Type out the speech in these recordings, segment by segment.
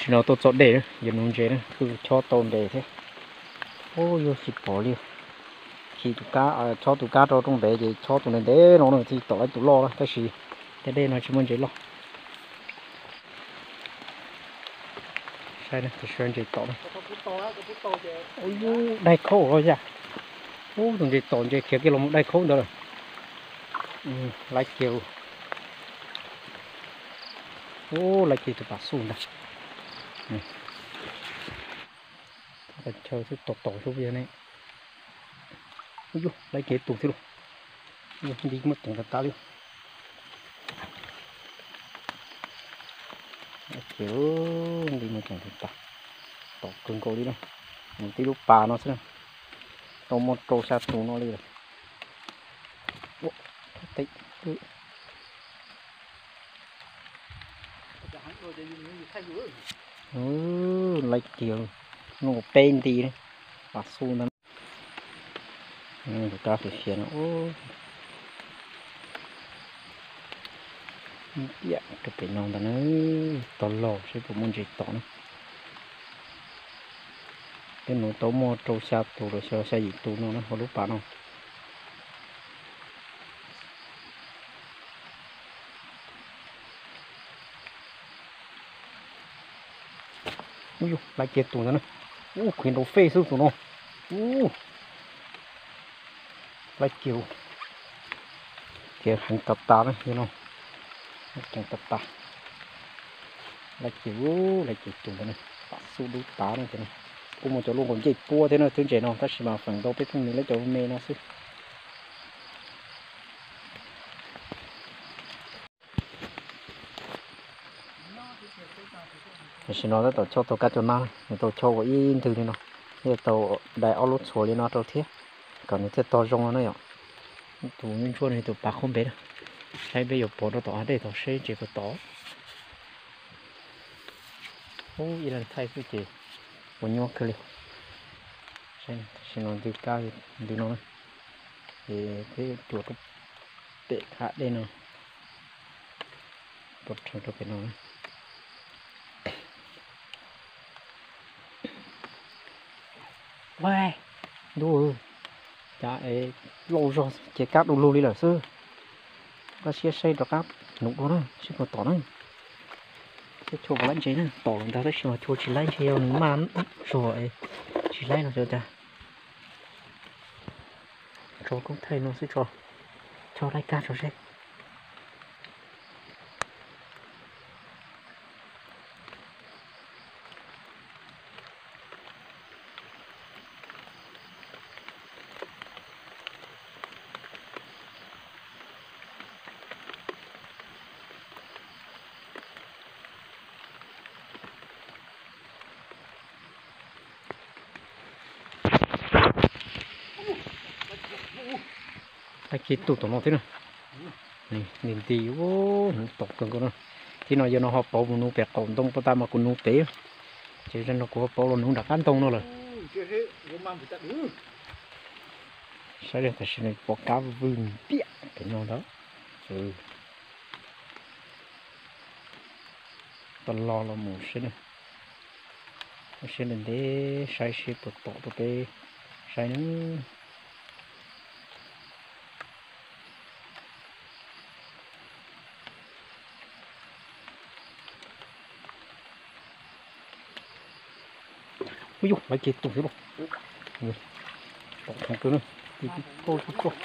No tuaj txog dej, yuav nuv ntses na, twb chob tau ntev thiab. Ub, yuav tsis pom li. Khi tus kab, chob tus kab rau rooj ntev ces chob tus ntev ntev no na thiaj tom laib tus loj na, tab sis tej dej no tsis muaj ntses loj. Saib na, tus saib ntses tom na. Ub, daig khaub los yam. Ub, tus ntses tom ntses khiav kiag los mus daig khaub ntawd lawm. Laib kiag. Ub, laib kiag tus pas xuj ntag. Chaw xwb tom tom xwb ne. Ub, laib kiag tus thiab lauj. Nti muaj teev tas tas li. Ces nti muaj teev tas tas, tom kawg nkaus li na. Nws tib lub pas no xwb na, tau muaj rau xya tus no li lawm. Laib kiag, no peb nti, pas xuj ntag. Tus kab fiav fiav no, ntiam rau pem no ntag na, tog log seb puas muaj ntses tom na. Tej nuv tau muaj rau xya tus los xyov xya yim tus no na hauv lub pas no. Ub, laib kiag tus ntawd na. Ub, khuav nrau fej xwb tus no. Ub, laib kiag, khiav heev tas tas na, yog no, heev tas tas. Laib kiag, laib kiag tus ntawd na, pas xuj dub tav no ces no. Kuj muaj cov lub nkaus ncej puab thiab na, twb ntses no tab sis mas feem ntau peb pheej nws lawv cov me no xwb. Tam sim no tab tom chob tau kab cov nab, nws tau chob ua ib ntwg li no, thiaj tau dai ob lub txhuas li no rau thiab, kom nws thiaj tog zoo no na yom. Tus ntsuab ntsuab no tus pas qhob npe na, saib peb yuav pov rau tom hav dej tod seb ntses puas tom. Ub, ib leeg thaij xwb ces ua nyuaj kawg li. Tam sim no ntws kab ntws no na, ces peb cuam rau pem hav dej no, pov rheev rau pem no. Ntuj, cas es lauj zog ces kab du lug li lawm xwb. Koj siab saib rov qab nuv dua na seb puas tom na. Seb chua puas laib ntses na, tom lawm ntag tab sis mas chua tsis laib ntshe yog nws maj zog es tsis laib no xyov cas. Tso koob thaij no xwb tso, tso laib kab tso seb. Laib kiag tus tom no thiab na. Nti nti, tom kawg nkaus na. Thib no yog no ho pauv mus nuv pem qaum ntoo, puag ta mas kuv nuv pem, ces zaum no kuv ho pauv los nuv nram qab ntoo no lawm. Saib tam sim no pom kab vwg npiam pem no ntag. Tau los los mus seb na. Seb ntev ntev saib seb puas tom rau peb saib na. Ub yus, laib kiag tus xwb lauj. Tom heev kawg na. Tib tib kauj tib kauj.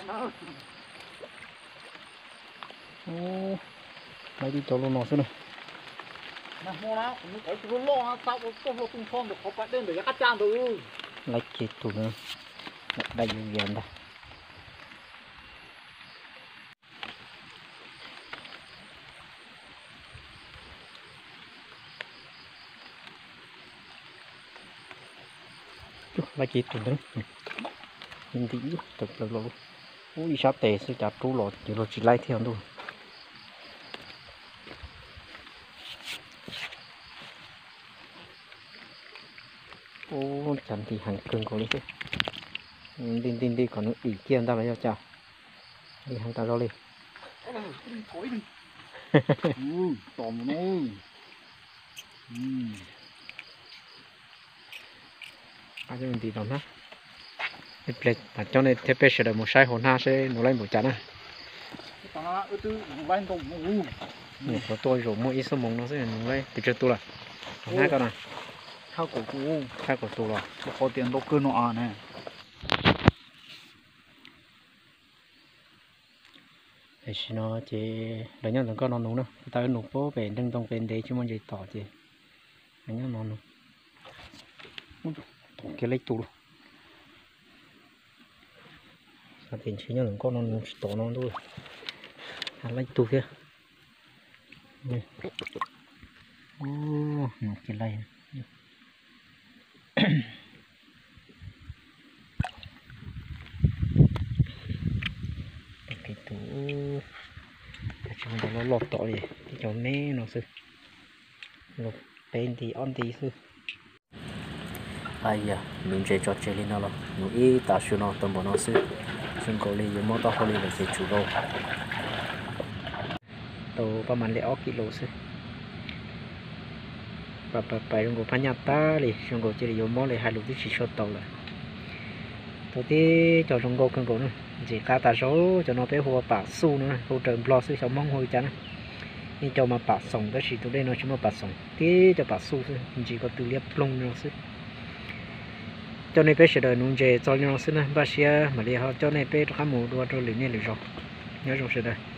Laib tib cov loj no xwb na. Laib kiag tus na. Dai yuav vias ntag. Laib kiag tus ntawd, nti tawm plaws los. Ub, ib sab tes xwb cas rub los ces luag tsis laib thiab ntuj. Ub, cas nti heev kawg nkaus li thiab. Nti nti nti kom nws dim kiag ntag los yog cas. Nti heev tas zog li. Tom no. Ntim los hnab. Ib pliag mas coj nej thiab peb sawv daws mus saib hauv hnab seb nuv laib npaum cas na. Nim qhuav tuaj zaum muaj ib xuab moos no xwb nuv laib pes tsawg tus lawm. Hauv hnab ko na. Thaj kaum tus los. Qhov tias ntau kawg no na. Tam sim no ces lawv nyob ntawm nkoj no nuv na, tau wb nuv pem nreej ntoo pem ntev tsis muaj ntses tom ces lawv nyob no nuv. Tom kiag laib tus lawm. Xav tias ntshe nyob ntawm nkoj no nuv tsis tom no ntuj, laib tus thiab. Nuv kiag laib. Tus tsis muaj ntau loj loj tom li, tib cov me no xwb, los peb nti ob nti xwb. Hais yog nuv ntses tso tseg li no los nuv ib tag su no tau npaum no xwb, zoo nkaus li yuav mob taub hau li lawm ces tsum rau. Tau pab mas li ob kis lus xwb. Pais pais zoo nkaus phaj nyaj tag li, zoo nkaus cia li yuav mob li hais lus twb tsis tshua tau lawm. Tau tib cov zoo nkauj kawg nkaus na, ntxim qab tas zog, cov no peb hu ua pam xuj no, hu raws Nplog xwb, xyov Hmoob hu li cas na. Yeej cov mas pam xoom tab sis tus dej no tsis muaj pam xoom, tib cov pam xuj xwb, ntsis ko tw liab ploog no xwb. Coj nej peb sawv daws nuv ntses txog li no xwb na, npaj siab mam li ho coj nej peb rov qab mus dua rau lwm niaj lwm zaus. Nyob zoo sawv daws.